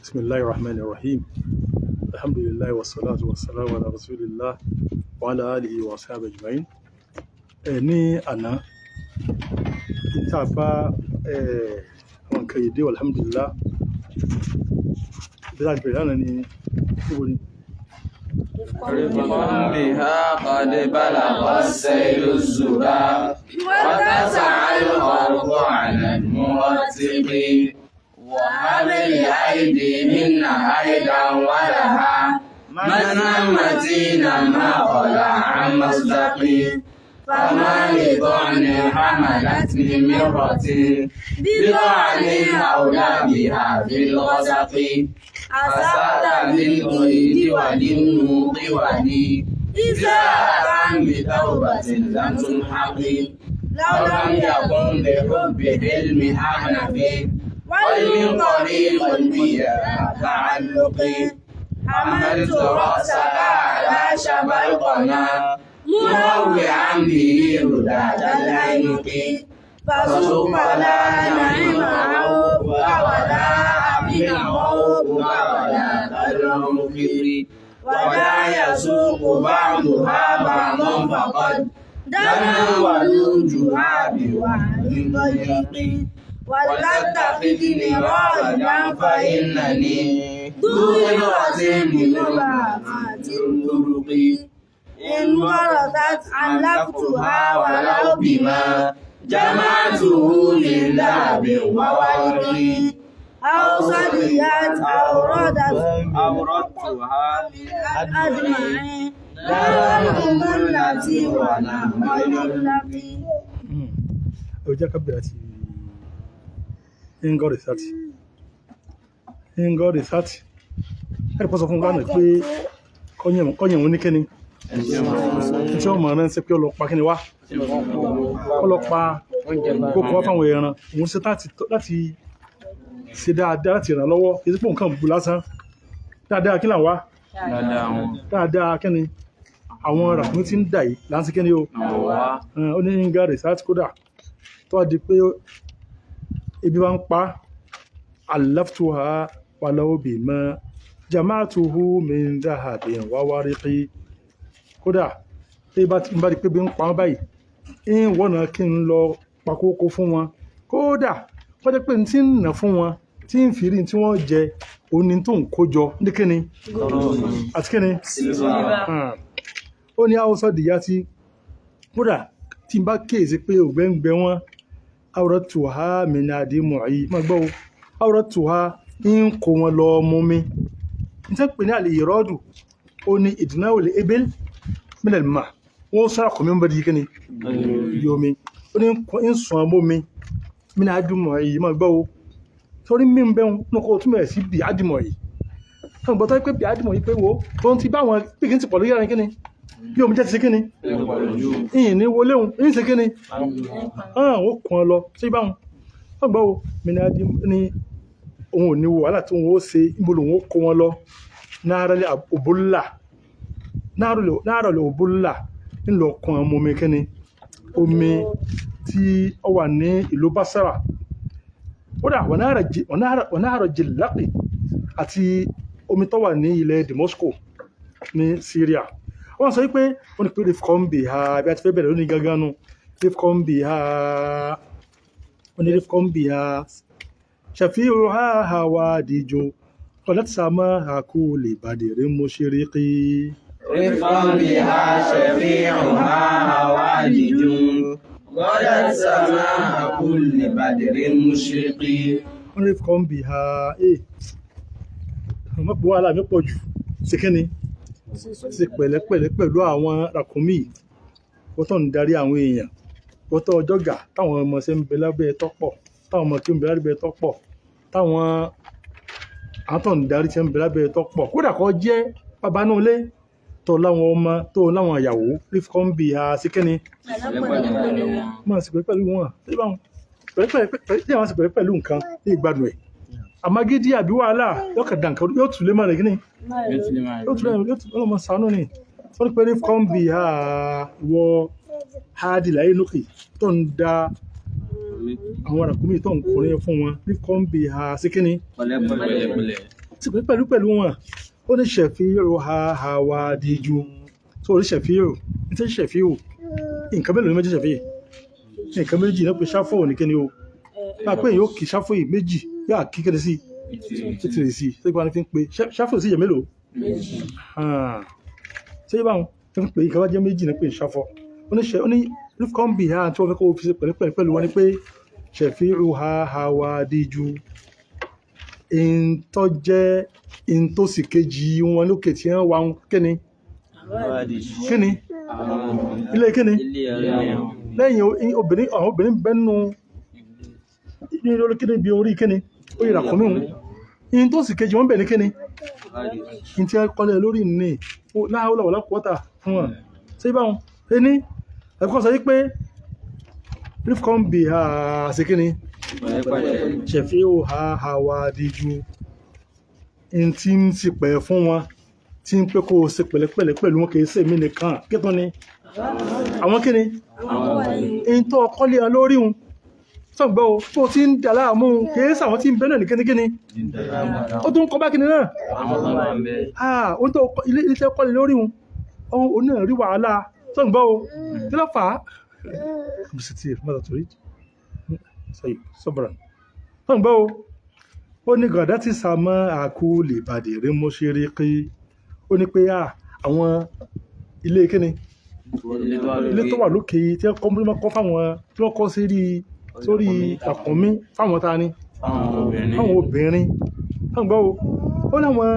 Bismillahir Rahmanir Rahim. Alhamdulillah wa salatu wa salamu ala rasulillah wa ala alihi wa sahbihi ajma'in. Ẹ ní àná, tá a bá àwọn nǹkan yìí dé, alhamdulillah. Bí a ti bẹ̀rẹ̀ lánàá ni níbo ni? رفقا بها قد بلغ السيل الزبا واتسع الخرق على المرتق وحبل أيديهن أيضا ولها متنا متينا ما خلا عن مصدق فما لضعن حملت من مرة بضعن أولى بها في الغسق أسأت للقيد وللنوق ولي إساءة بتوبة لم تمحق لو لم يكن بحب حلم أحنف ومن طريق البيع تعلق حملت رأسك على شفا القنا مروعا به رداد العنق فسوف لا نعم عوفك ولا أمن خوفك ولا قدر ولا يسوق بعضها بعضا فقد دنا ولوجها بوعد ضيق ولتتخذني رائدا فإنني ذو غيرة من بمبهمات الطرق إن غرست علفتها ولو بما جمعته من ذهب وورق أو صديت أو ردت أوردتها أجمعين لا الأم التي ونعم الملقي. Ó jẹ́ ká bẹ̀rẹ̀ àti ingori 30 ingori 30. Ẹ̀rì pọ́ sọ fún lánàá pé kọ́yìn òun ní kíni tí wọ́n mọ̀ ránṣẹ́ pé ó lọ pa kíni wá, ó lọ pa kókó wá fáwọn ẹran. Òun ṣe láti ṣe dáadáa, láti ràn lọ́wọ́, kì í sí pé nǹkan bu lásán. Dáadáa kí là ń wá? Dáadáa kíni àwọn ràkúnmí tí ń dà yìí là ń ṣe kíni o. Ó ní ingori 30. Kódà tó wá di pé ebi bá ń pa, alaftuha walau bima jama'atuhu min dhahabin wa wariqi. Kódà tí bá ti bá di pé bí ń pa wọ́n báyìí, ń wọ́nà kí n lọ pakókó fún wọn, kódà wọ́n jẹ́ pé n tí ń nà fún wọn, tí ń fi rí tí wọ́n jẹ òní tó ń kó jọ ní kíni àti kíni. Ó ní haúsá dìyà tí kódà tí n bá kíyèsí pé ògbẹ́ngbẹ́ wọn, àwòrán tùhá mi ní àdìmọ̀ yìí má gbọ́ o, àwòrán tùhá ń kó wọn lọ mú mi n tẹ́ pè ní àlè ìrọ́dù. Ó ní ìdùnnáwò lè ebel mílẹ̀ mà wọ́n sọ́ra kò mí ń bá di kíni yomi. Ó ní ń sùn ọmọ mi mí ní àdìmọ̀ yìí má gbọ́ o, torí mí ń bẹ́ wọn ní kó tún bẹ̀rẹ̀ sí bí àdìmọ̀ yìí fún ìgbọ́tọ́ pé bí àdìmọ̀ yìí pé wo tó ń ti bá wọn bí kí n ti pọ̀ lórí ara kíni bí omi jẹ́ ti ṣe kíni ìyìn ní wọlé òun ìyìn ṣe kíni ó kàn án lọ sí báwọn wọ́n gbọ́ o. Mi ní adi ní òun ò ní wo wàhálà tí òun ó ṣe, níbo lòun ó kó wọn lọ? Náírà òbólà, náírà òbólà ńlọ kan ọmọ omi kíni omi tí ó wà ní ìlú Basra, kódà wọnáàrọ̀ jìlápì àti omi tó wà ní ilẹ̀ Damascus ní Syria. Wọ́n sọ wípé wọ́n ní pé rifcon bí ha bí a ti fẹ́ bẹ̀rẹ̀ lónìí gangan nu rifcon bí ha. Wọ́n ní rifcon bí ha ṣàfihàn ha hawa díjọ ọ̀lẹ́tìsàmọ́ àkó lè bàdìrí mo ṣe rí kí. رفقا بها شفيعها هوادج غدت سماء كل بدر مشرق. Wọ́n ní rifcon bí ha ẹ̀ mọ̀ pé wàhálà mi pọ̀ jù, ṣe kí ni ṣe pẹ̀lẹ́pẹ̀lẹ́ pẹ̀lú àwọn ràkúnmí. Wọ́n tó ń darí àwọn èèyàn, wọ́n tó ọjọ́ gà táwọn ọmọ ṣe ń bẹ lábẹ́ tọ́pọ̀, táwọn ọmọ tí ń bẹ lábẹ́ tọ́pọ̀, táwọn àwọn tó ń darí ṣe ń bẹ lábẹ́ tọ́pọ̀, kódà kó jẹ́ bàbá náà lé tó láwọn ọmọ tó láwọn ìyàwó. Rifcon bí ha sí kẹ́ni máa sì pẹ̀lú pẹ̀lú wọn pẹ̀lẹ́pẹ̀lẹ́ tí àwọn sì pẹ̀lú pẹ̀lú nǹkan ní ìgbádùn ẹ̀. Àmàgídí àbí wàhálà yóò kà dànkà, yóò tù lé mọ́ rẹ̀ kíni, yóò tún lẹ́yìn, yóò tún ọlọ́mọ sànú ni. Wọ́n ní pé ní kọ́ńbì ha wọ háàdì láyé lókè tó ń da Àwọn ràkúnmí tó ń kọrin fún wọn ní kọ́ńbì ha sí kíni Pẹ̀lẹ́pẹ̀lẹ́. Ti pẹ́ pẹ̀lú pẹ̀lú wọn. Ó ní ṣẹ̀fíìrù ha ha wá díjú tó orí ṣẹ̀fíìrù ní tí ṣẹ̀fíìrù nǹkan mélòó ní méjì ṣẹ̀fíì nǹkan méjì náà pé ṣáfò ní kíni o máa pé yóò kí ṣáfò yìí méjì yóò kí kéde sí títìrì sí ṣé ìgbà fi ń pe ṣáfò sí ìyẹn mélòó ṣé ìbá wọn fi ń pe nǹkan bá jẹ́ méjì náà pé ṣáfò ó ní ṣe ó ní rifkon bí ha tí wọ́n fẹ́ kó fi ṣe pẹ̀lú pẹ̀lú wọn ni pé ṣẹ̀fíìrù ha ha wá díjú ìntọ́ jẹ́ ìntòsí kejì wọn lókè tí wọ́n wà ń kíni kíni ilé kíni lẹ́yìn obìnrin àwọn obìnrin bẹ́nu ní orí kíni bí orí kíni ó yẹra kùnú ìntòsí kejì wọn bẹ̀ ní kíni ìntí kọ́lẹ̀ lórí ní láhùlà wàlá kọ́tà fún wọn ṣé báwọn ṣe ní ẹ̀kọ́ sọ wípé rifcon bí ha ṣe kíni ṣẹ̀fíò ha hawa díjú in tí ń sì pẹ̀ fún wọn tí ń pé kó o ṣe pẹ̀lẹ́pẹ̀lẹ́ pẹ̀lú wọn kìí ṣe mí nìkan kí tó ni àwọn kí ni in tó ọkọ́ lé wọn lórí un sọ̀gbọ́ o tó ti ń dà láàmú un kìí ṣàwọn tí ń bẹ́ náà ní kíníkíní ó tún kọ́ bá kíní náà ah ó tó ilé iṣẹ́ kọ́ lé lórí un òun náà rí wàhálà sọ̀gbọ́ o kí ló fà á mọ́tò torí sọyìn sọbran fún gbọ́ o ó ní gàdá tí sàmọ́ àkú lè bàdé rí mú ṣeré kí ó ní pé àwọn ilé kíni ilé tó wà lókè yìí tí wọ́n kọ́ fáwọn tí wọ́n kọ́ sórí àkànmí fáwọn ta ni fáwọn obìnrin fún gbọ́ o ó láwọn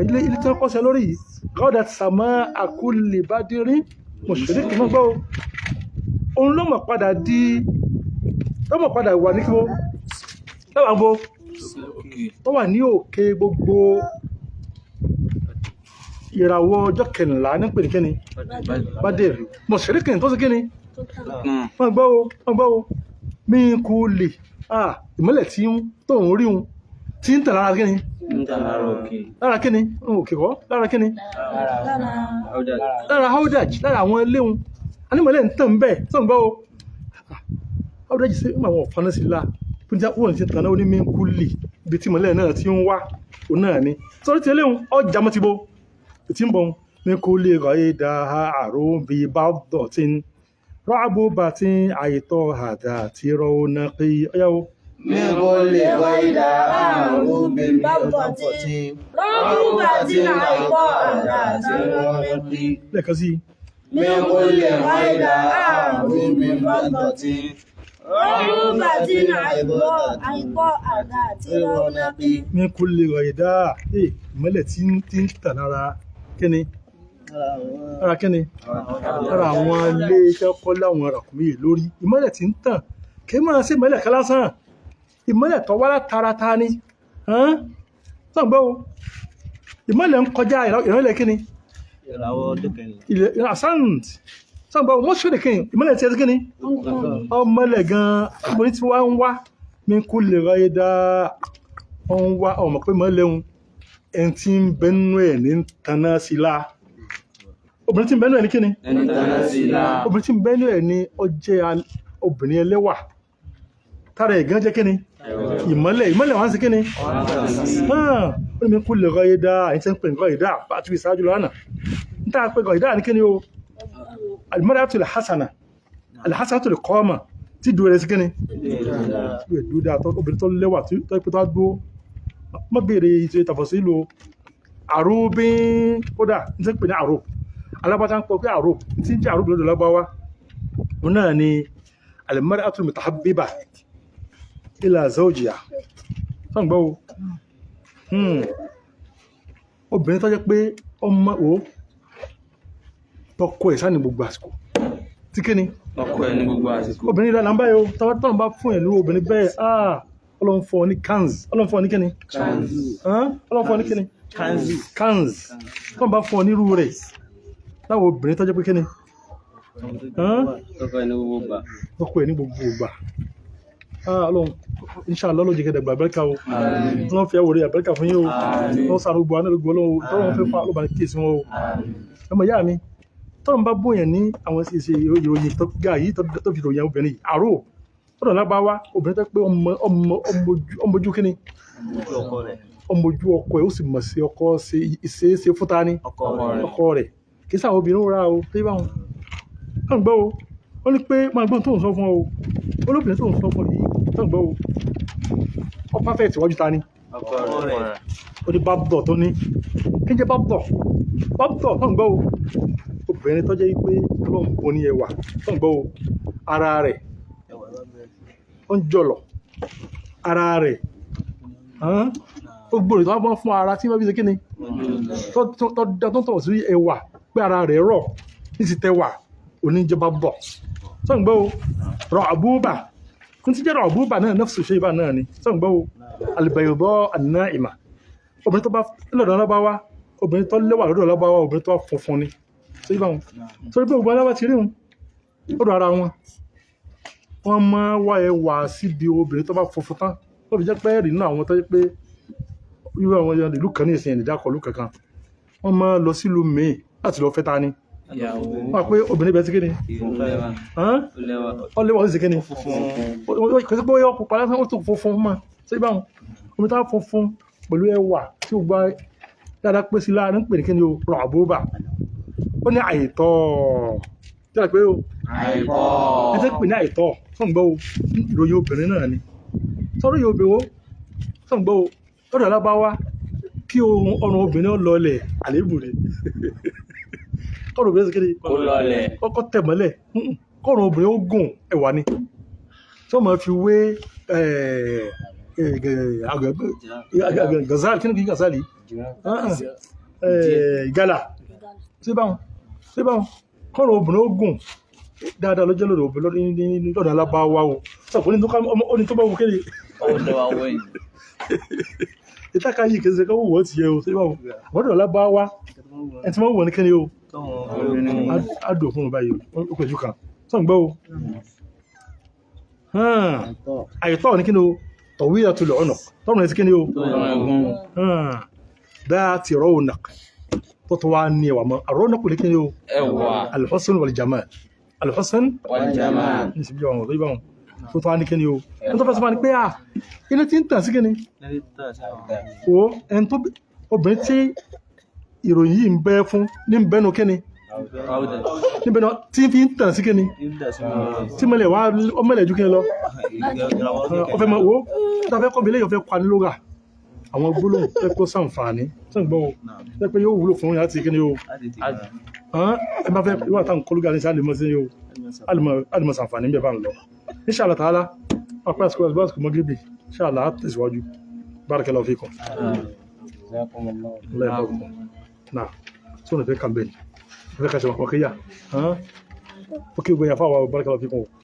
ilé tí wọ́n kọ́ sí lórí yìí gàdá tí sàmọ́ àkú lè bàdé rí mú ṣeré kí wọ́n gbọ́ o òun ló mọ̀ padà di lọ́mọ̀ padà wà ní kíwó lọ́wọ́ àbò tó wà ní òkè gbogbo ìràwọ̀ ọjọ́ kẹrìnlá ní pè ní kíni bádẹ́rì mọ̀sẹ̀ríkìn tó sí kíni wọ́n gbọ́ o wọ́n gbọ́ o mí kú lè ìmọ́lẹ̀ tí ń tó ń rí un tí ń tàn lára kíni lára kíni òkè kọ́ lára kíni lára haudaj lára àwọn ilé un anímọ̀lẹ̀ ń tàn bẹ́ẹ̀ tó ń gbọ́ o ọdọ́jì sí àwọn ọ̀fọ́nà sí la fún tí wọ́n ti tàn náà ó ní mí kú lì ibi tí mọ̀lẹ́ náà ti ń wá òun náà ni sọ́rí ti eléhùn ọjà mọ́ ti bo tí ń bọ̀ mí kú lè rọ̀ ẹ́ da àrùn bí bá dọ̀tí rọ́àbù bá ti àìtọ́ àdá tí rọ́ ó ná pé ọyá o. Mi kò lè kọ́ ìdá àrùn bí bá dọ̀tí rọ́àbù bá ti àìtọ́ àdá tí rọ́ ó ná pé. Lẹ́ẹ̀kan sí i. Mi kò lè kọ́ ìdá àrùn bí bá dọ̀tí ní kú lè rọ̀ ìdá ìmọ́lẹ̀ tí ń tà lára kíni lára kíni lára àwọn ilé iṣẹ́ kọ́ láwọn ràkúnmí lórí ìmọ́lẹ̀ tí ń tàn kí máa sí ìmọ́lẹ̀ kan lásán ìmọ́lẹ̀ tó wá látara ta ni sọ̀gbọ́ o ìmọ́lẹ̀ ń kọjá ìrànlẹ̀ kíni ilẹ̀ asant sọ̀gbọ́ o mọ́ṣúrì kíni ìmọ́lẹ̀ tí ẹ ti kíni ọmọlẹ̀ gan-an ọmọdé tí wọ́n ń wá mi kú lè ráyé dá wọ́n ń wá ọmọ pé mọ́ léhun ẹni tí ń bẹnu ẹ̀ ní taná sí la obìnrin tí ń bẹnu ẹ̀ ní kíni obìnrin tí ń bẹnu ẹ̀ ní ó jẹ́ obìnrin ẹlẹ́wà tára ẹ̀ gan jẹ́ kíni ìmọ́lẹ̀ ìmọ́lẹ̀ wọ́n ń ṣe kíni ó ní mi kú lè ráyé dá ẹni tí ń pè ní ráyé dá bá a ti fi ṣáájú lọ́nà ń tá a pè ráyé dá ní kíni o al-mar'atu al-hasana alhassan lè kọ́ ọmọ tí dúró rẹ̀ sí kíni tí dúró dáa tó obìnrin tó lẹ́wà tó pé tó dúró má béèrè ìṣe ìtàfọ̀sí ìlò àrùbín kódà ní tí ń pè ní àrùb alábàtà ń pọ̀ pé àrùb tí ń jẹ́ àrùb lọ́dọ̀ lábáwá òun náà ni al-mar'atul mutahabbiba ila zawjiha sọ́ǹgbọ́ o obìnrin tó jẹ́ pé ọmọ o tọkọ ẹ̀ sáà ní gbogbo àsìkò tí kíni ọkọ ẹ ní gbogbo àsìkò. Obìnrin ìlànà ń báyìí o tọ́wọ́n bá fún ìlú obìnrin bẹ́ẹ̀ ọlọ́run fún ọ ní kanz ọlọ́run fún ọ ní kíni ọlọ́run fún ọ ní kíni kanz tọ́wọ́n bá fún ọ nírú rẹ̀ láwọn obìnrin tó jẹ́ pé kíni ọkọ ẹ ní gbogbo gbà. ọkọ ẹ ní gbogbo gbà ọlọ́run inshallah ọlọ́run jẹ́ kẹ́dàgbà abẹ́ríkà o ọlọ́run fi àwòrán abẹ́ríkà fún yín o ọlọ́run sàrò gbọ́ àná lógo ọlọ́run tọ́lọ́run fẹ́ fún alóbàá kíyèsí wọn o ọmọ ìyá mi tọ́lọ́run bá bóyàn ní àwọn ìṣe ìròyìn tó ga yìí tó fi ròyìn obìnrin yìí àrò Ọ̀dọ̀ lábáwá obìnrin tó pé ọmọ ọmọ ọmọjú kíni, ọmọjú ọkọ ẹ̀, ó sì mọ̀ sí ọkọ ṣe ìṣeéṣe fún ta ni ọkọ rẹ̀. Kì í sáwọn obìnrin ra o tó yẹ báwọn tó ń gbọ́ o. Ó ní pé máa gbọ́n tó ń sọ fún ọ o, olóbìnrin tó ń sọ fún ọ yìí tó ń gbọ́ o, ọ perfect iwájú ta ni. Ó ní bábọ̀ tó ní kí n jẹ́ bábọ̀ bábọ̀ tó ń gbọ́ o. Obìnrin tó jẹ́ pé Ọlọ́run bò ní ẹwà tó ń gbọ́ o, ara rẹ̀ ó ń jọ̀lọ̀, ara rẹ̀ ó gbòòrò tó wá fún ara tí wọ́n fi ṣe kí ni tó tó tọ̀ sí ẹwà pé ara rẹ̀ rọ̀ ní ti tẹwà oníjọba bọ̀ tó ń gbọ́ o. Rọ̀ àbúbà kí n ti jẹ́ rọ̀ àbúbà náà nafsu shayba náà ni tó ń gbọ́ o. Albayda an-na'ima, obìnrin tó bá lọ́dọ̀ ọlọ́báwá, obìnrin tó lẹ́wà lọ́dọ̀ ọlọ́báwá, obìnrin tó funfun ni. Tó yí báwọn torí pé gbogbo aláwà ti rí wọn lọ́dọ̀ ara wọn, wọ́n máa wá ẹwà síbi obìnrin tó bá funfun tán. Ó fi jẹ́ pé ẹ̀rí nínú àwọn tó yẹ pé irú àwọn ìlú kan ní ìsìn ìdíjà kọlu kankan, wọ́n máa lọ sílùú míì láti lọ fẹ́ ta ni. Wọ́n á pé obìnrin bẹ́ẹ̀ sí kíni ọlẹ́wà ó sì kíni kò sí pé ó yọ pupa lásán, ó tó funfun mọ́. Tó yí báwọn omi tá funfun pẹ̀lú ẹwà tí ó gba dáadáa pé sí láàrin ń pè ní kíni o rọ̀ àbúrò. Ó ní àìtọ́ tí a pé o ẹ tẹ́ pè ní àìtọ́ fún gbọ́ o, ìròyìn obìnrin náà ni sọ́rọ̀ yóò obìnrin o fún gbọ́ o. Lọ́dọ̀ alábáwá kí ọrùn obìnrin ó lọlẹ̀ àléébù rẹ̀, kọ́rùn obìnrin sì kéde kọ́kọ́ tẹ̀ mọ́lẹ̀, kọ́rùn obìnrin ó gùn ẹwà ni tí wọ́n máa fi wé gazali kí ni kí gazali gala tí báwọn kọ́rùn obìnrin ó gùn dáadáa lọ́jọ́ lọ́dọ̀ obìnrin lọ́dọ̀ alábáwá o. Sọ pé ó ní tó bá wù kéde ìtaka yìí kìí ṣe ká wù wọ́n ti yẹ o. Sí báwọn lọ́dọ̀ alábáwá ẹ ti máa wù wọ́n ní kéde o á dùn fún un báyìí o kò jù kan sọ ń gbọ́ o. Àyètọ́ ní kíni o tọ̀wé àtúlẹ̀ ọ̀nà tọ́run ẹ̀ sí kíni o dáa ti rọ́ọ̀nà tó tó wá ní ẹwà mọ́ àrọ́ọ̀nà kò ní kíni o alhusn wal jamal alhusn ní síbi àwọn ọ̀dọ́ ìbáwọn tó tó wá ní kíni o ẹni tó fẹ́ sọ fún wa ni pé à iná tí ń tàn sí kíni o ẹni tó obìnrin tí ìròyìn yìí ń bẹ fún ní ń bẹnu kíni ní bẹnu tí ń fi ń tàn sí kíni tí mọlẹ̀ wá ọmọlẹ̀ ju kíni lọ ọfẹ́ mọ wo tá a fẹ́ kọ́ mi lẹ́yìn ọfẹ́ kọ́ ni lóra àwọn gbólóhùn fẹ́ kó sàǹfààní tó ń gbọ́ o fẹ́ pé yóò wúlò fún yín láti kíni o ẹ bá fẹ́ ìwà táwọn kọlùgà ní sáà lè mọ sí o alìmọ̀ sàǹfààní bí ẹ bá ń lọ inshallah ta'ala ọpẹ́ àsìkò àsìkò mọ́gíríbì inshallah á tẹ̀síwájú. Barakallahu fikum. Allah ya náà tí wọ́n fẹ́ kàmbẹ́ni fẹ́ kàṣẹ wàkíyà ó kí gbogbo yàfáwà. Barakallahu fikum.